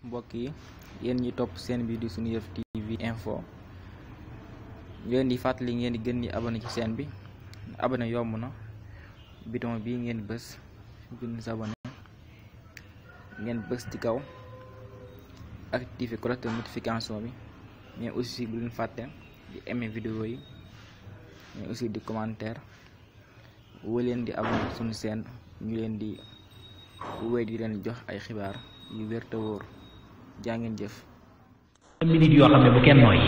mbokk yi yéen ñi topp seen bi di Sunu Yëf TV info ñu leen di fàttali ngeen di gën di abonné ci seen bi abonné yomb na bouton bi ngeen bës gën s'abonné ngeen bës ci kaw activé cloche de notification bi mais aussi bu leen fàtte di aimer vidéo yi mais aussi di commentaire woo leen di abonné sunu seen ñu leen di wéy di leen jox ay xibaar yu wér te wóor jaa ngeen jëf. minute yoo xam ne bu kenn nooyi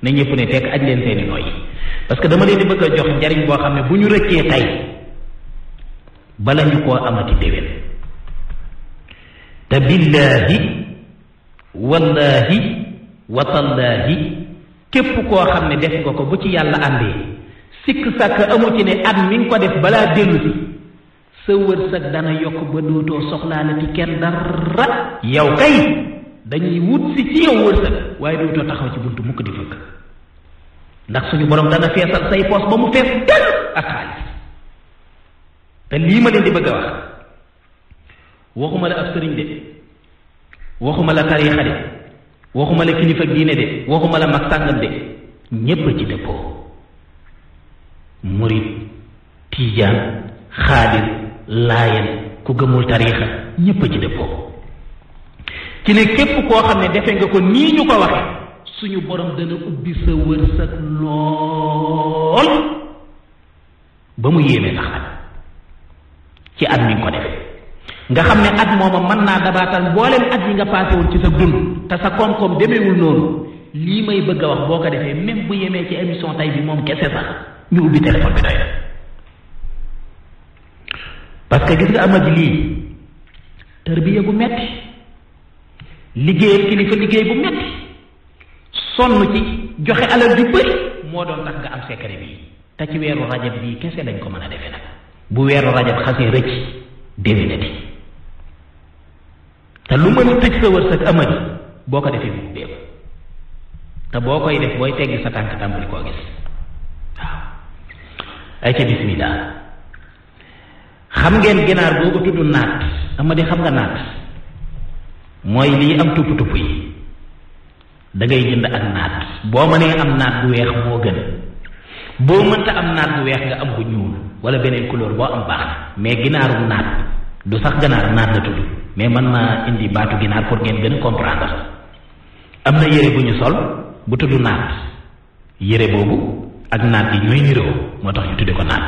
na ñëpp ne tekk aj leen seeni nooyi parce que dama leen di bëgg a jox njariñ boo xam ne bu ñu rëccee tey bala ñu koo amati déwén te billaahi wallaahi watallaahi képp koo xam ne def nga ko bu ci yàlla àndee sikk sàkk amu ci ne at mi nga ko def balaa dellu si sa wërsëg dana yokk ba dootoo soxlaalati kenn dara yow kay dañuy wut si ci yow wërsëg waaye dootoo taxaw ci buntu mukk di fëgg ndax suñu borom dana feesal say poos ba mu fees dal ak xaalis te lii ma leen di bëgg a wax waxuma la ab sëriñ de waxuma la tariixa de waxuma la kilifa diine de waxuma la mag sàngam de ñépp ci dëppoo murit tiijaan xaadir laayen ku gëmul tariixa ñépp ci dëppoo ci ne képp koo xam ne defe nga ko nii ñu ko waxe suñu borom dana ubbi sa wërsëg lool ba mu yéeme sax nag ci at mi nga ko defe nga xam ne at mooma mën naa dabaatal mboolem at yi nga paase woon ci sa dund te sa koom-koom demeewul noonu lii may bëgg a wax boo ko defee même bu yemee ci émission tay bi moom kese sax ñu ubbi téléphone bi doy na parce que gis nga amati lii tërbiya bu metti liggéeyal kilifa liggéey bu metti sonn ci joxe alal ju bëri moo doon tax nga am secret bi te ci weeru rajab bii kese lañ ko mën a defee nag bu weeru rajab xasee rëcc déwénati te lu mën a tëj sa wërsëg amati boo ko defee mu ubbeeku te boo koy def booy teggi sa tànk tàmbali koo gis waaw ay ca bismillah xam ngeen ginaar boobu tudd naat amadi xam nga naat mooy lii am tupp tupp yi da ngay jënd ak naat boo mënee am naat bu weex moo gën boo mënta am naat bu weex nga am bu ñuul wala beneen couleur boo am baax mais ginaaru naat du sax ganaar naat la tudd mais man naa indi baatu ginaar pour ngeen gën a comprendre am na yére bu ñu sol bu tudd naat yére boobu ak naat yi ñooy niroo moo tax ñu tudde ko naat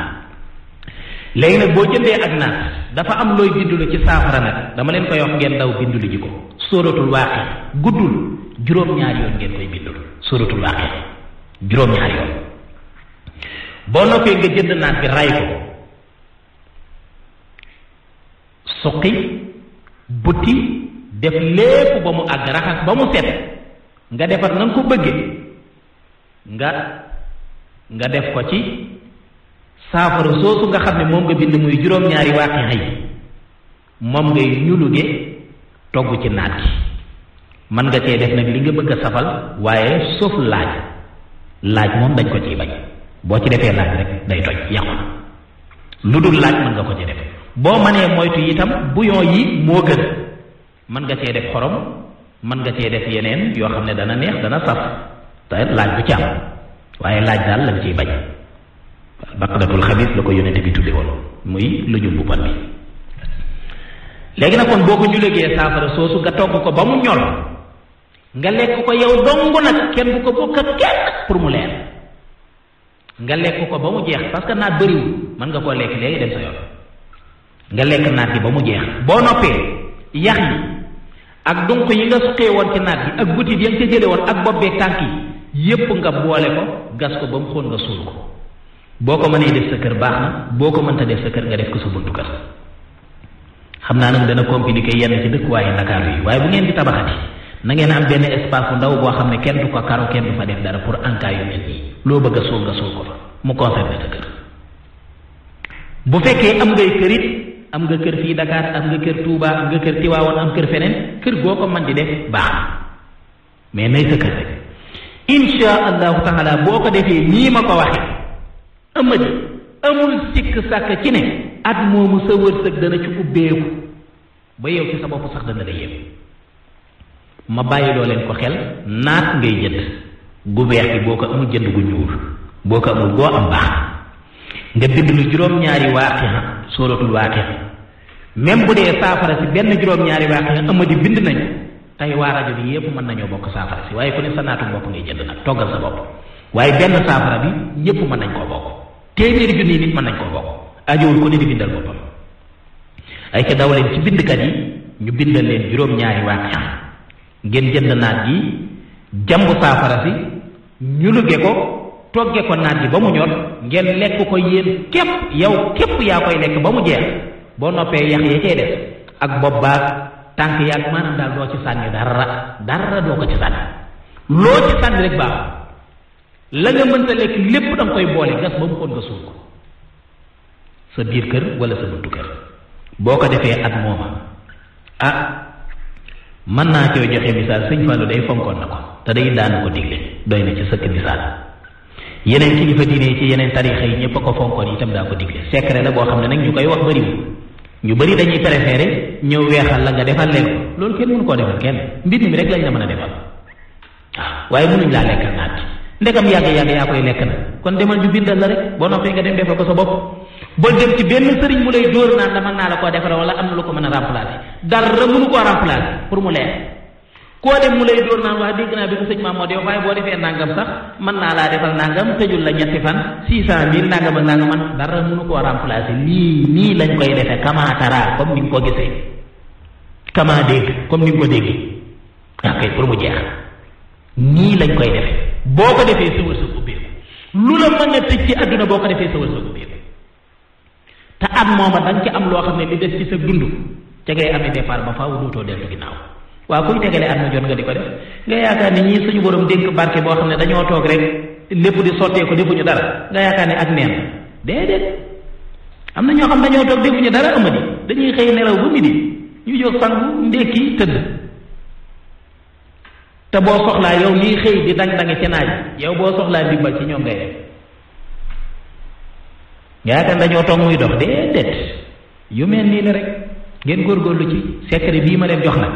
léegi nag boo jëndee ak naat dafa am looy bindulu ci saafara nag dama leen koy wax ngeen daw bindulu ji ko sóoratul waaqi guddul juróom-ñaari yoon ngeen koy bindul sóoratul waaqi juróom-ñaari yoon boo noppee nga jënd naat bi ray ko suqi butti def lépp ba mu àgg raxas ba mu set nga defar na nga ko bëgge nga def ko ci saafara soosu nga xam ne moom nga bind muy juróom-ñaari waaqi xëy moom ngay ñuluge togg ci naat gi mën nga cee def nag li nga bëgg a safal waaye sauf laaj moom dañ ko ciy bañ boo ci defee laaj rek day toj yàqu lu dul laaj mën nga ko ci def boo mënee moytu itam bouillon yi moo gën mën nga cee def xorom mën nga cee def yeneen yoo xam ne dana neex dana saf te laaj bu ci am waaye laaj daal lañ ciy bañ baqdatul xabis la ko yónnente bi tudde woon muy lujum bu bon bi léegi nag kon boo ko ñulegee saafara soosu nga togg ko ba mu ñor nga lekk ko yow dong nag kenn bu ko bokk ak kenn pour mu leer nga lekk ko ba mu jeex parce que naat bëriwul mën nga koo lekk léegi dem sa yoon nga lekk naat yi ba mu jeex boo noppee yax yi ak dunq yi nga suqee woon ci naat yi ak butit yi nga ca jële woon ak bopp beeg tànk yi yépp nga boole ko gas ko ba mu xóon nga suul ko boo ko mënee def sa kër baax na boo ko mënta def sa kër nga def ko sa buntu kër xam naa nag dana compliqué yenn ci dëkkuwaayu Ndakaaru yi waaye bu ngeen di tabaxati na ngeen am benn espace bu ndaw boo xam ne kenn du ko karo kenn du fa def dara pour en cas yu mel nii loo bëgg a suul nga suul ko fa mu conservé sa kër bu fekkee am ngay kër it am nga kër fii Dakar am nga kër Touba am nga kër Tiwaawoon am kër feneen kër goo ko mën di def baax na mais nay sa kër rek insha allahu taala boo ko defee nii ma ko waxee amadi amul sikk sàkk ci ne at moomu sa wërsëg dana ci ubbeeku ba yow ci sa bopp sax dana la yéem ma bàyyiloo leen ko xel naat ngay jënd gu weex gi boo ko amul jënd gu ñuul boo ko amul boo am baax nga bind lu juróom-ñaari waaqi'a suratul waaqi'a même bu dee saafara si benn juróom-ñaari waaqi'a amadi bind nañ tey waa rajo bi yépp mën nañoo bokk saafara si waaye ku ne sa naatu bopp ngay jënd nag toggal sa bopp waaye benn saafara bi ñëpp mën nañ koo bokk téeméeri junni nit mën nañ koo bokk ajowul ko ne di bindal boppam ay ca daw leen ci bindkat yi ñu bindal leen juróom-ñaari waaqi'a ngeen jënd naat gi jambu saafara si ñu luge ko togge ko naat gi ba mu ñor ngeen lekk ko yéen képp yow képp yaa koy lekk ba mu jeex boo noppee yax ya cee def ak bopp baag tànk yaag maanaam daal doo ci sànni dara doo ko ci sànni loo ci sànni rek baax la nga mënta lekk lépp danga koy boole gas ba mu xoon nga suul ko sa biir kër wala sa buntu kër boo ko defee at mooma mën naa coo joxe misaal sëñ Fallou day fonkoon na ko te day daan ko digle doy na ci sëkk misaal yeneen kilifa diine ci yeneen tarixa yi ñëpp a ko fonkoon itam daa ko digle secret la boo xam ne nag ñu koy wax bëriwul ñu bëri dañuy préféré ñëw weexal la nga defal leen ko loolu kenn mënu koo defal kenn mbind mi rek lañ la mën a defal waaye mënuñ laa lekkal naat ndegam yàgg-yàgg yaa koy lekk na kon demal ñu bindal la rek boo noppee nga dem defal ko sa bopp boo dem ci benn sëriñ mu lay dóor naan la mën naa la koo defal wala am na lu ko mën a remplacer dara mënu koo remplacer pour mu leer koo dem mu lay dóor naan wax dégg naa bi ko sëñ maam moo def waaye boo defee nangam sax mën naa laa defal nangam tëjul la ñetti fan 600 000 nangam ak nangam man dara mënu koo remplacer lii nii lañ koy defee kamaatara comme ni nga ko gisee kama dégg comme ni nga ko déggee ok pour mu jeex nii lañ koy defee boo ko defee sa wërsëg ubbeeku lu la mën a tëj ci àdduna boo ko defee sa wërsëg ubbeeku te at mooma da nga ci am loo xam ne li des ci sa dund ca ngay amee départ ba faaw dootoo dellu ginnaaw waaw kuy tegale at mu jot nga di ko def nga yaakaar ne ñii suñu borom dénk barke boo xam ne dañoo toog rek lépp di sottee ko defuñu dara nga yaakaar ne ak neen déedéet am na ñoo xam dañoo toog defuñu dara amadi dañuy xëy nelaw ba midi ñu jóg sangu ndékki tëdd te boo soxlaa yow lii xëy di dang-dangi ca naaj yow boo soxlaa ndimbal ci ñoom ngay def nga yaakaar dañoo toog muy dox déedéet yu mel nii la rek ngeen góorgóorlu ci secret bii ma leen jox nag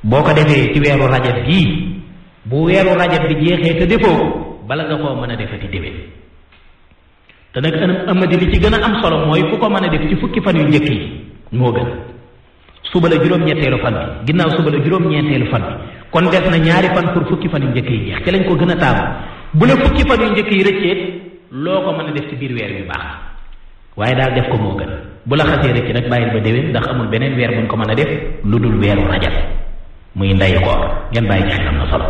boo ko defee ci weeru rajab bii bu weeru rajab bi jeexee te defoo ko bala nga koo mën a defati déwén te nag amadi li ci gën a am solo mooy ku ko mën a def ci fukki fan yu njëkk yi moo gën suba la juróom-ñetteelu fan bi ginnaaw suba la juróom-ñeenteelu fan bi kon des na ñaari fan pour fukki fan yu njëkk yi jeex ci lañ ko gën a taamu bu la fukki fan yu njëkk yi rëccee loo ko mën a def ci biir weer yu baax waaye daal def ko moo gën bu la xasee rëcc nag bàyyil ba déwén ndax amul beneen weer buñ ko mën a def lu dul weeru rajab muy ndeyu koor ngeen bàyyi ci xel am na solo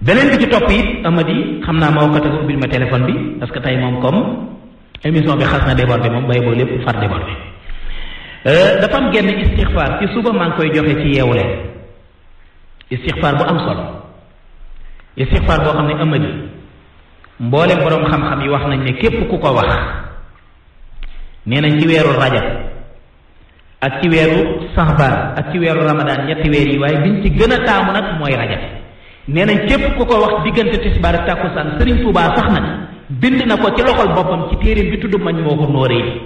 beneen bi ci topp it amadi xam naa ma wakkate ko ubbil ma téléphone bi parce que tey moom comme émission bi xas na débordé moom bay boo lépp far débordé dafa am genn istixfaar ci suba maa ngi koy joxe ci yeewu leen istixfaar bu am solo istixfaar boo xam ne amadi mboolem boroom xam-xam yi wax nañ ne képp ku ko wax nee nañ ci weeru rajab ak ci weeru saxbaan ak ci weeru ramadaan ñetti weer yi waaye biñ ci gën a taamu nag mooy rajab nee nañ képp ku ko wax diggante tisbaar ak tàkkusaan Sëriñ Tuubaa sax nag bind na ko ci loxol boppam ci téeréem bi tudd mañ moo ko nóoree yi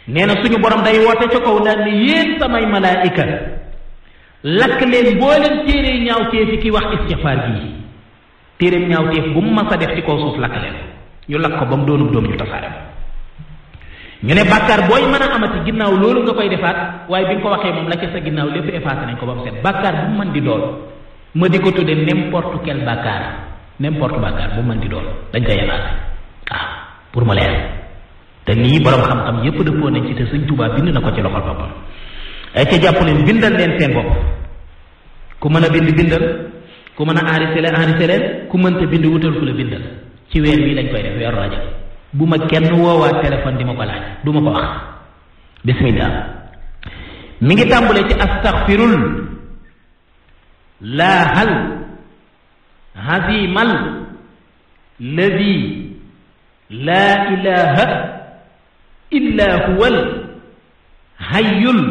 nee na suñu borom day woote ca kaw naan ni yéen samay malaayika lakk leen mbooleen téere ñaawteef yi ki wax istixfaar bii téeréem ñaawteef bu mu mas a def ci kaw suuf lakk leen ñu lakk ko ba mu doonub doom ñu tasaare ñu ne bàkkaar booy mën a amati ginnaaw loolu nga koy defaat waaye bi nga ko waxee moom la ca sa ginnaaw lépp effacé nañ ko ba mu set bàkkaar bu mu mën di doon ma di ko tudde n'importe quel bàkkaar n'importe bàkkaar bu mu mën di doon dañ koy effacé waaw pour mu leer te nii borom xam-xam yépp dëppoo nañ ci te Sëñ Tuubaa bind na ko ci loxol boppam ay ca jàpp leen bindal leen seen bopp ku mën a bind bindal ku mën a enregistré leen ku mënta bind wutal ku la bindal ci weer bii lañ koy def weeru rajab bu ma kenn woowaat téléphone di ma ko laaj du ma ko wax bismillah mi ngi tàmbale ci astaghfirul laahal hazimal ladi laa ilaha illa huwal hayyul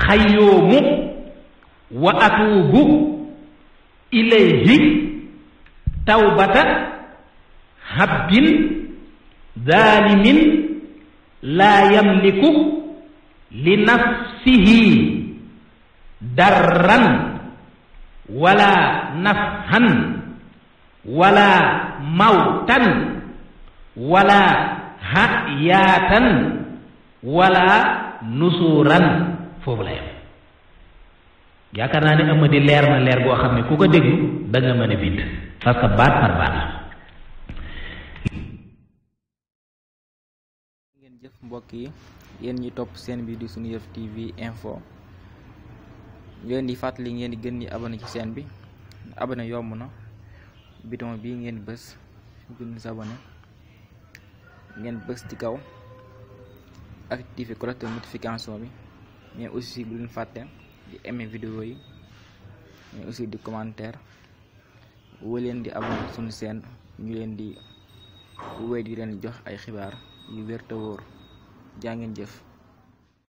xayyoomu wa atuubu ilayhi tawbata habbin zalimin laa yamliku li nafsihi darran wala nafhan wala mawtan wala hayatan wala nusuran foofu la yam yaakaar naa ne Amady leer na leer goo xam ne ku ko déglu da nga mën a bind parce que baat par baat la. ngeen jëf mbokk yi yéen ñi topp seen bi di Sunu Yëf TV info ñu leen di fàttali ngeen di gën di abonné ci seen bi abonné yomb na bouton bi ngeen bës gën s'abonné ngeen bës ci kaw activer cloche de notification bi mais aussi bu leen fàtte di aimer vidéo yi mais aussi di commentaire woo leen di abonné suñu seen ñu leen di wéy di leen jox ay xibaar yu wér te wóor jaa ngeen jëf.